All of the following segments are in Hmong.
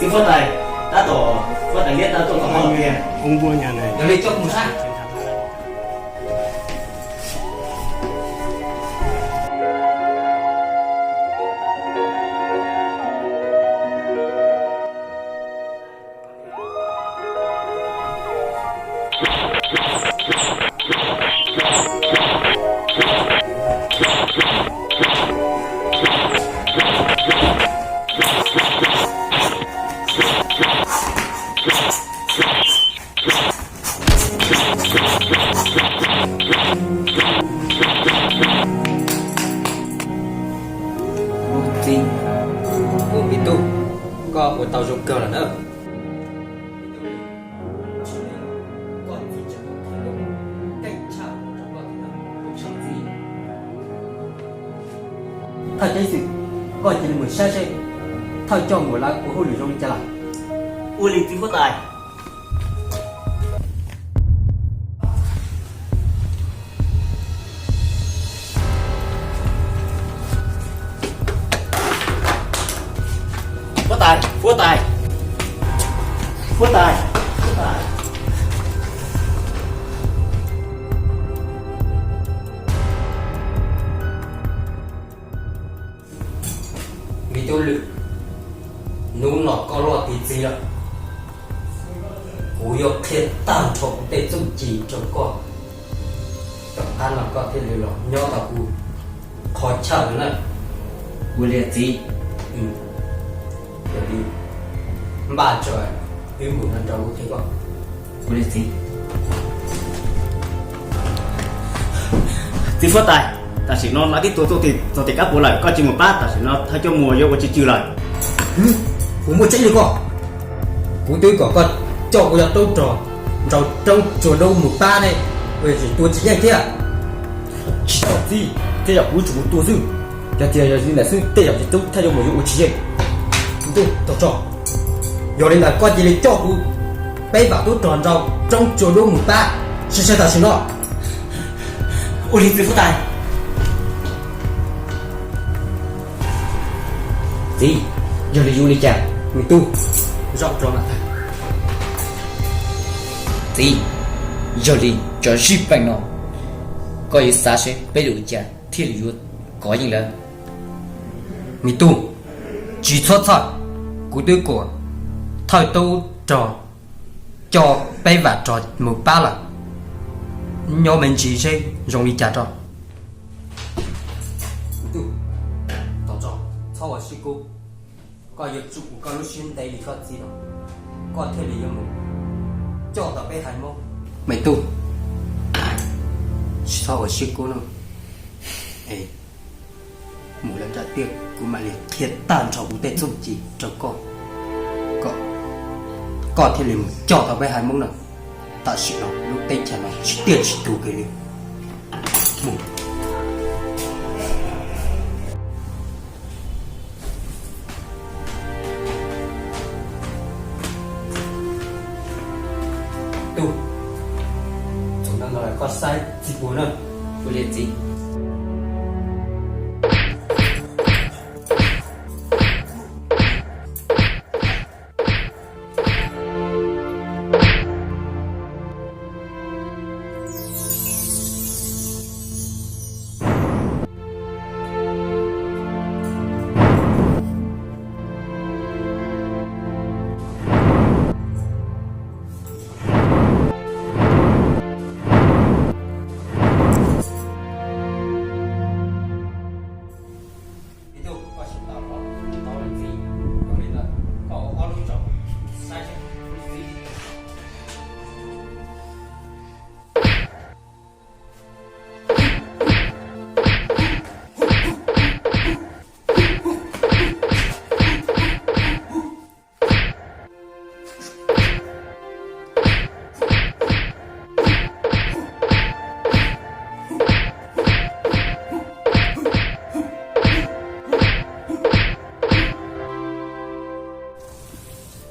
Txiv huab tais, tab tom huab tais liab tab tom kom koj mus. Yog li coj kuv mus saib. Txiv, ua me tub, koj ua tau zoo kawg lawm na. Thawj ceev xwm, koj cia li mus saib seb thawj coj mus lawv ua hauj lwm zoo li cas lawm. Ua li txiv huab tais. Huab tais, huab tais, huab tais, huab tais. Me tub Lwm, hnub no koj loj tiav txiv lawm, kuv yuav qhia tag nrho kuv tej txuj ci rau koj, tom qab no koj thiaj li los nyob tau kuv qhov chaw no na. Ua li txiv. Npaj tso, wb mus nrog kuv qhia koj. Ua li txiv. Txiv huab tais, tam sim no lawv twb tuaj txog tim kab puas lawm, koj tsis mus pab, tam sim no thawj coj mus yuav ua tsis tsw lawm. Kuv muaj tseeb li koj, kuv twb kom koj coj kuv cov tub rog nraus roob tsua dub mus pab ne, ua tsis tua tsis yeej thiab. Tsis tau txiv, tej zaum kuv tsuas mus tua xwb, yog tias yog li ntawd xwb tej zaum ces tub thawj coj mus yuav ua tsis yeej. Tub, tau tso, yog li ntawd koj cia li coj kuv peb vam tub rog nraus roob tsua dub mus pab, sai sai tam sim no. Ua li txiv huab tais. Txiv, yog li yuav ua li cas? Me tub, zoo rau mas. Txiv, yog li cov zij peem no, koj yuav xav seb peb yuav ua cas thiaj li yuav kov yeej lawv. Me tub, tsis txhob txhawj, kuv twb kom thawj tub rog coj peb vam rog mus pab lawm, nyob me ntsis seb zoo li cas rau. Tub, txhob ua siab kub, koj yuav tsum ua koj lub siab ntev li koj txiv no, koj thiaj li yuav mus coj tau peb haiv Hmoob. Me tub, tsis txhob ua siab kub no, es mus lawm nram tiaj kuv mam li qhia tag nrho kuv tej txuj ci rau koj, koj thiaj li mus coj tau peb haiv Hmoob na. Tam sim no lub teb chaws no tsis tiaj tsis tus kiag li. Tub, txog no los koj saib txiv puas na. Ua li txiv.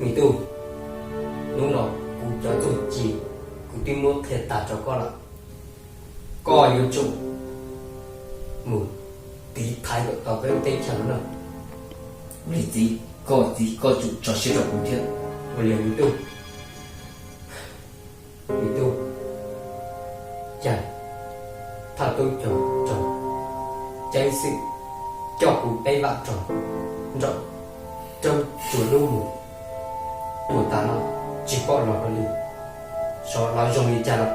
Me tub, hnub no kuv cov txuj ci kuv twb muab qhia tag rau koj lawm. Koj yuav tsum mus tiv thaiv kom tau peb lub teb chaws no na. Ua li txiv. Koj txiv, koj tsum tso siab rau kuv thiab. Ua li me tub, me tub, cas thawj tub coj rog Ceeb Xwm coj kuv peb vam rog nram roob Tsua Dub mus, mus tas no tsis pom los li, xyov los zoo li cas lawm.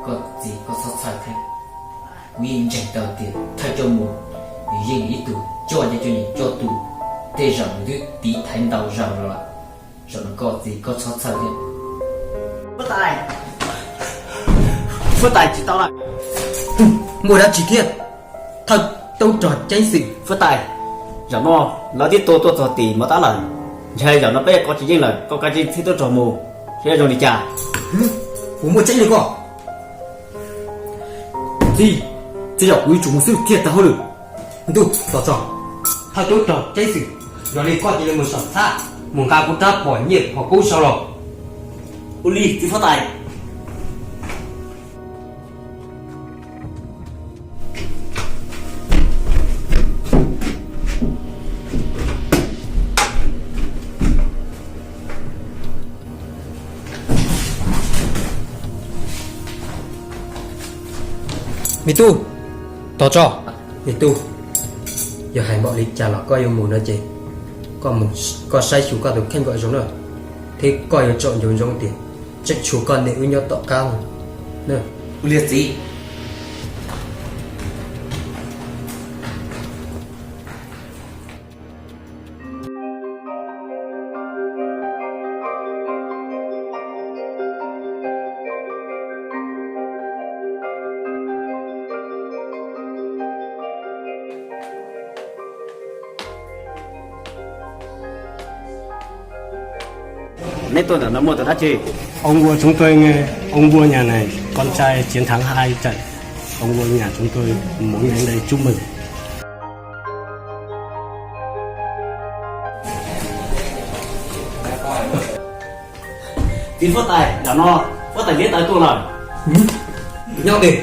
Koj txiv, koj txhob txhawj thiab. Kuv yeej ntseeg tau tias thawj coj mus, nws yeej ib tug coj nyiaj coj nyiaj coj tus, tej zaum nws twb tiv thaiv ntau zaus los lawm. Zaum no koj txiv, koj txhob txhawj thiab. Huab tais, huab tais, tsis tau lawm. Muaj dab tsi thiab? Thawj tub rog Ceeb Xwm. Huab tais, zaum no lawv twb tua tuaj txog tim mos tab lawm, ntshe zaum no peb kov tsis yeej lawm, koj kav tsij txib tub rog mus seb zoo li cas. Kuv muaj tseeb li koj. Txiv, txiv, yog kuv yuav tsum mus xwb thiaj tag hauj lwm. Ntuj, tos tso, thawj tub rog Ceeb Xwm, yog li koj cia li mus saum txhab mus nqa kuv rab phom nyiaj phom kub sau los. Ua li txiv huab tais. Me tub, tos tso. Me tub, yog hais npaum li cas los koj yuav mus no ces koj mus, koj saib xyuas koj tus kheej kom zoo na, thiab koj yuav tsum nco ntsoov tias tseem tshuav koj niam wb nyob tom qab na. Ua li txiv. Neb tuaj ntawm no muaj tus dab tsi? Ông vua chúng tôi, ông vua nhà này, con trai chiến thắng hai trận. Ông vua nhà chúng tôi muốn đến đây chúc mừng. Txiv huab tais, zaum no huab tais liab tawv tuaj lawm. Nyob twg?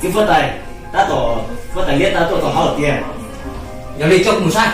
Txiv huab tais, tab tom huab tais liab tawv tuaj txog hauv tiag. Yog li coj kuv mus saib.